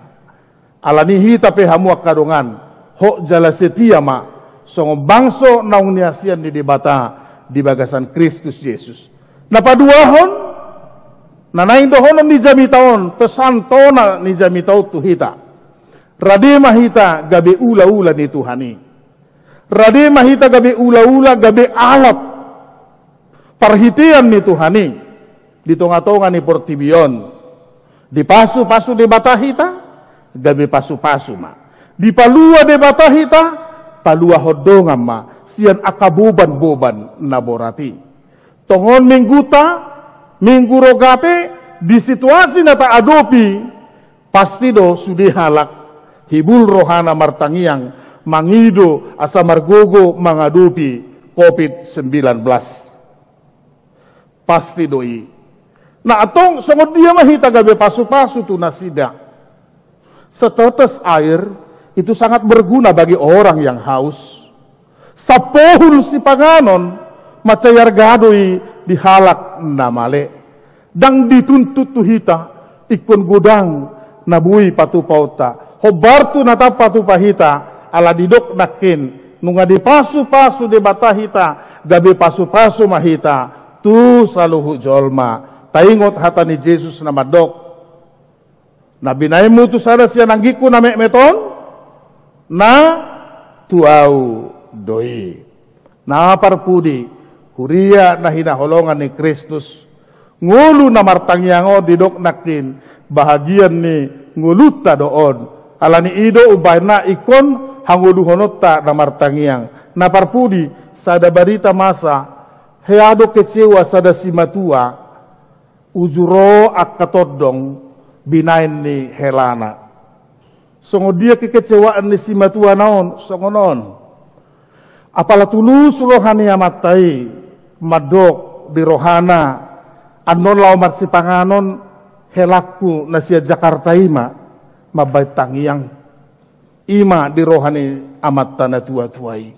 Alani hita pe hamu angka dongan, hot jala setia ma songon bangso naung niasian ni Debata di bagasan Kristus Jesus. Na paduahon, na naeng dohonon ni jamita on, pesan tona ni jamita on tu hita. Rade ma hita gabe ulaula ni Tuhan i. Rade ma hita gabe ulaula, gabe alat parhitean ni Tuhan i di tongatonga ni portibi on. Dipasupasu Debata hita, gabe pasupasu ma. Dipalua Debata hita, paluahon dongan ma sian angka bobanboban na borat i. Tongon mingguta, Minggu Rogate, di situasi na taadopi, pasti do sude halak Hibul rohana martangiang, mangido asa margogo mangadopi covid sembilan belas. Pasti do i. Nah, antong songon dia ma hita gabe pasu-pasu tu nasida? Setetes air itu sangat berguna bagi orang yang haus. Sapohul sipanganon mansai arga do i di halak na male. Ndang dituntut tu hita ingkon godang na boi patupaonta. Hombar tu na tampa tupa hita, ala didok nangkin, nunga dipasu-pasu Debata hita, gabe pasu-pasu ma hita tu saluhut jolma. Taingot hata ni Jesus na mandok, na binaenmu tu sada sian anggingku na metmet on, na tu ahu do i. Na parpudi, huria na hinaholongan ni Kristus, ngolu na martangiang on didok nangkin, bahagian ni ngolunta do on. Alani i do umbahen na ingkon hangoluhononta na martangiang. Na parpudi, sada barita masa, hea do kecewa sada simatua, uju ro angka tondong binaen ni helana. Songon dia kekecewaan ni simatuana on, songon on. Apala tulus roha ni amanta i, mandok di rohana, annon laho marsipanganon, helangku na sian Jakarta i ma mambaen tangiang. I ma di roha ni amanta na tua-tua i.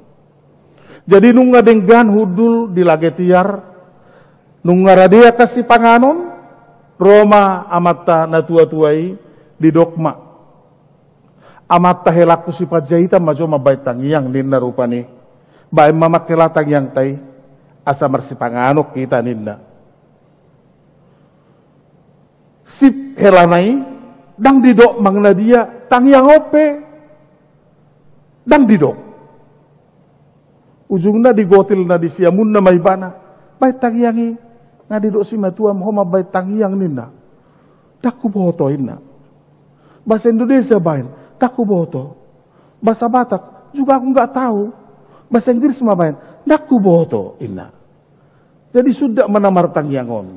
Jadi nunga denggan hundul di lage tiar, nunga rade angka sipanganon, ro ma amanta na tua-tua i, didok ma, amanta, helangku si Panjaitan ma jo mambaen tangiang, ninna rupani. Baen ma mangkela tangiangta i, asa marsipanganon hita, ninna. Sip helana i, ndang didok manang na dia, tangiang on pe ndang didok. Ujungna digotil na di siamunna ma ibana, baen tangiang i. Nga didok simatuam, ho mambaen tangiang, ninna. Ndang huboto, inna. Bahasa Indonesia baen, ndang huboto. Bahasa Batak, juga aku nggak tahu. Bahasa Inggris ma baen, ndang huboto, inna. Jadi suda ma na martangiang on.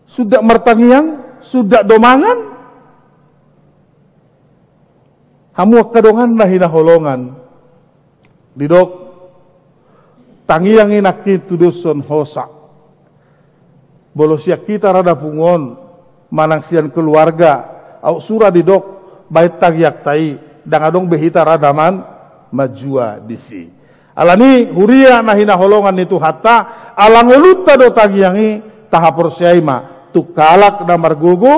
Suda martangiang, suda do mangan. Hamu angka dongan na hinaholongan, didok, tangiang i nangkin tudoshon hosa. Molo sian hita rada pungu on, manang sian keluarga, aut sura didok, baen tangiangta i, ndang adong be hita rada man, manjua disi. Alani, huria na hinaholongan ni Tuhanta, ala ngolunta do tangiang i, tahaporseai ma tu halak na margogo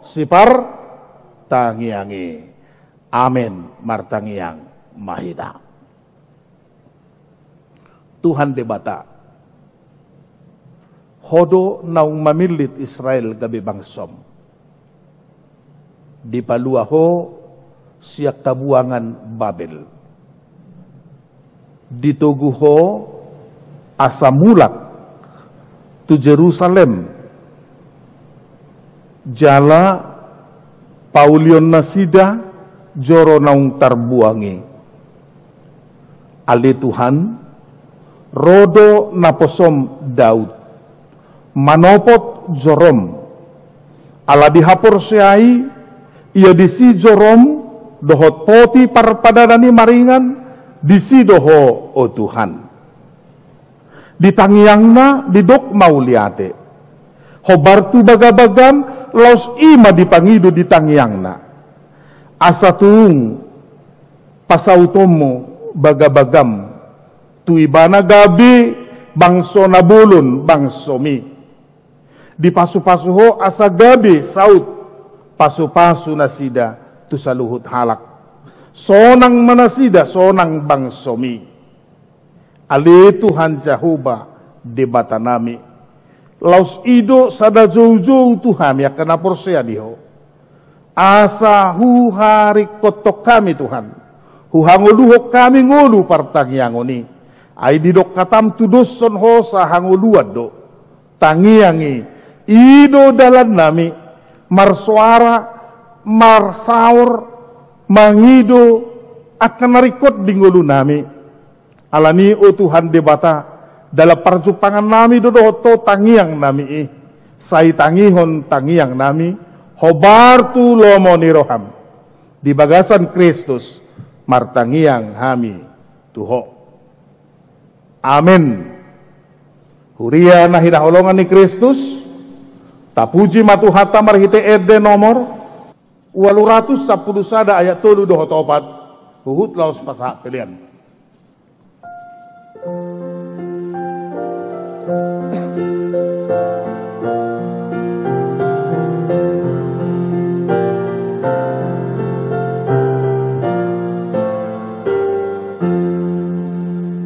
sipartangiang i. Amen. Martangiang ma hita. Tuhan Debata, Ho do naung mamillit Israel gabe bangsom. Dipalua Ho sian habuangan Babel. Ditogu Ho asa mulak tu Jerusalem, jala paulihon nasida joro naung tarbuang i. Ale Tuhan, ro do naposom Daud manopot jorom. Ala dihaporseai ia disi jorom dohot poti parpadanan i maringan, disi do Ho, o Tuhan. Di tangiangna didok mauliate. Hombar tu bagabagam, laos i ma dipangido di tangiangna. Asa tung pasautonmu bagabagam, tu ibana gabe bangso na bolon bangsomi. Dipasupasu Ho asa gabe saut pasupasu nasida tu saluhut halak. Sonang ma nasida, sonang bangsomi. Ale Tuhan Jahowa, Debatanami, laos i do sada joujou tu hami angka na porsea di Ho. Asa huharingkothon hami, Tuhan, huhangoluhon hami ngolu partangiangon i. Ai didok hataM, tudoshon hosa hangoluan do. Tangiang i, i do dalannami, marsoara, marsaor, mangido angka na ringkot di ngolunami. Alani, o Tuhan Debata, dalan parjumpangannami do dohot Ho tangiangnami i. Sai tangihon tangiangnami hombar tu lomo ni rohaM. Di bagasan Kristus martangiang hami tu Ho. Amen. Huria na hinaholongan ni Kristus, tapuji ma Tuhanta marhite ende nomor ualu ratus sampulu sada ayat tolu dohot opat, huhut laos pasahat pelean.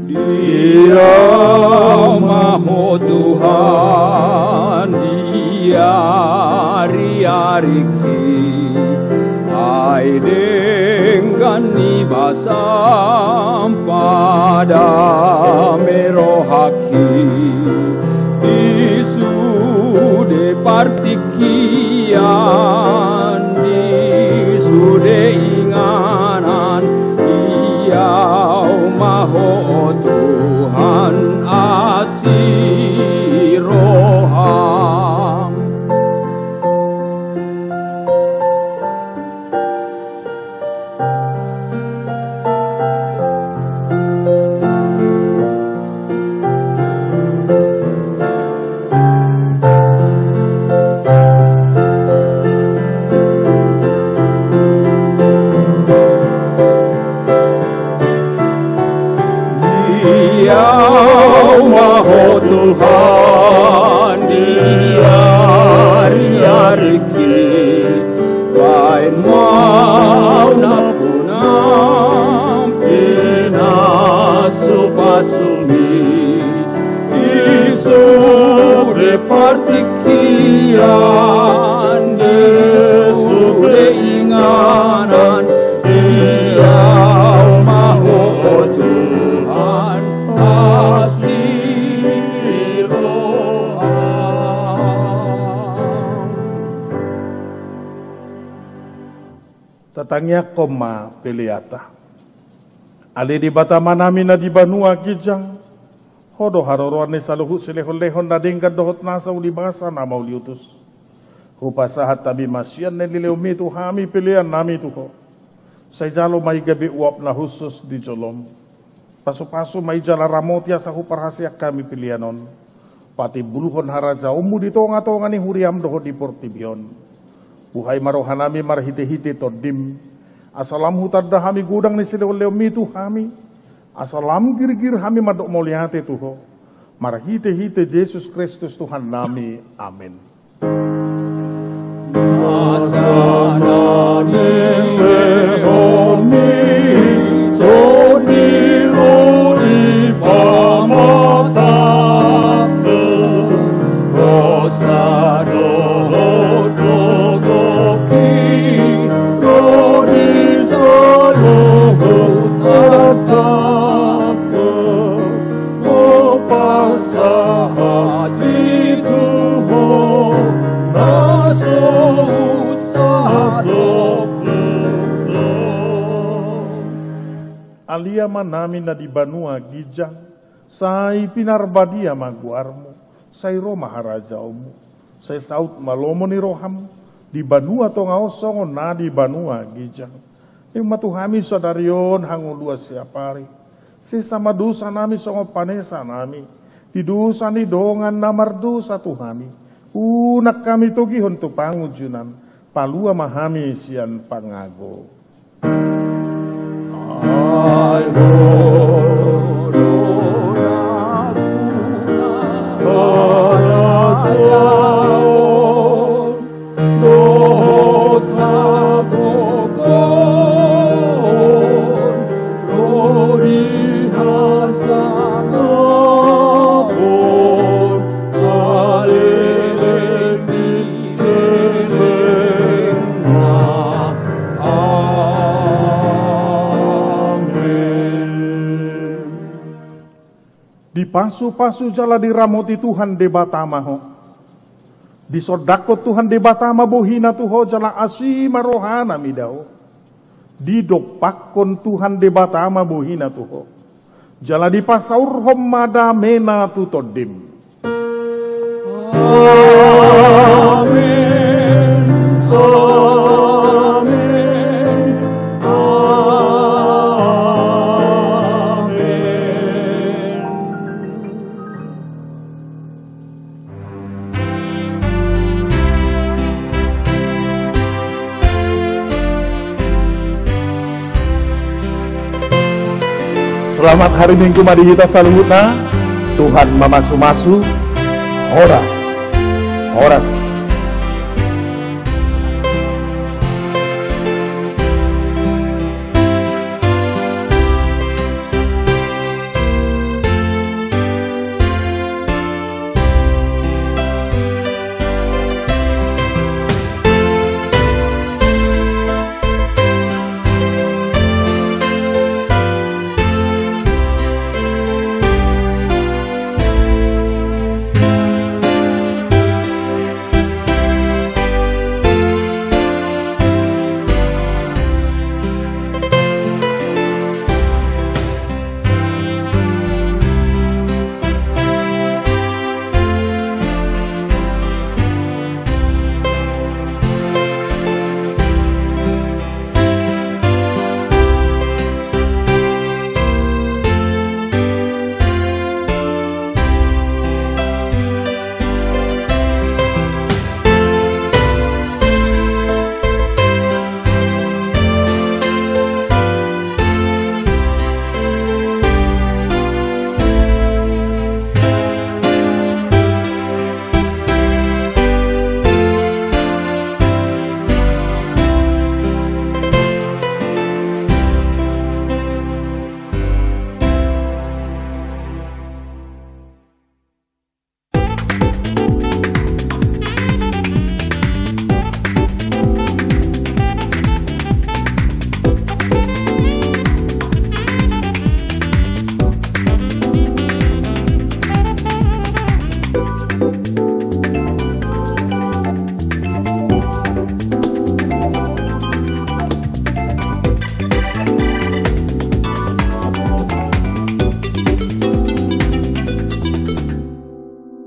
Di Ho ma Ho Tuhan di ariariki, ai denggan ni basam padam rohangki, di sude partingkian, di sude inganan, di Ho ma Ho Tuhan asi roham. Di Ho ma Ho Tuhan di ariariki, baen ma au nampuna pinasupasumi, di sude partingkian, di sude inganan, di Ho ma Ho Tuhan asi roham. Tatangiangkon ma peleanta. Ale Debata Amanami na di banua ginjang, Ho do haroroan ni saluhut silehonlehon na denggan dohot nasa ulibasa na mauliutus. Hupasahat hami ma sian na nilehonmi tu hami peleannami tu Ho. Sai jalo ma i gabe uap na hushus di jolom. Pasupasu ma i jala ramoti asa huparhaseang hami pelean on patimbulhon harajaonmu di tongatonga ni huriam dohot di portibi on. Buhai ma rohanami marhitehite Tondim, asa lam hutanda hami godang ni silehonlehonmi tu hami, asa lam girgir hami mandok mauliate tu Ho. Marhitehite Jesus Kristus Tuhannami. Amen. Nasa na nilehonmi Tondim ro di pamatangku, hosa dohot gogohi ro di saluhut hatangku. Hupasahat i tu Ho na so husahatophon. Ale Amanami na di banua ginjang, sai pinarbadia ma goarmu, sai ro ma harajaonmu, sai saut ma lomo ni roham, di banua tonga on songon na di banua ginjang. Lehon ma tu hami sadari on hangoluan siapari. Sesa ma dosanami songon panesanami di dosa ni dongan na mardosa tu hami. Unang hami togihon tu pangunjunan, palua ma hami sian pangago. Ai Ho do nampuna harajaon dohot hagogoon ro di hasangapon saleleng ni lelengna. Amen. Dipasupasu jala diramoti Tuhan Debata ma ho. Disondangkon Tuhan Debata ma bohina tu ho jala asi ma rohana mida ho. Didompakkon Tuhan Debata ma bohina tu ho. Jala dipasaurhon ma damena tu tondim. Amen. Amen. Selamat hari Minggu ma di hita saluhutna. Tuhan mamasu-masu. Horas. Horas.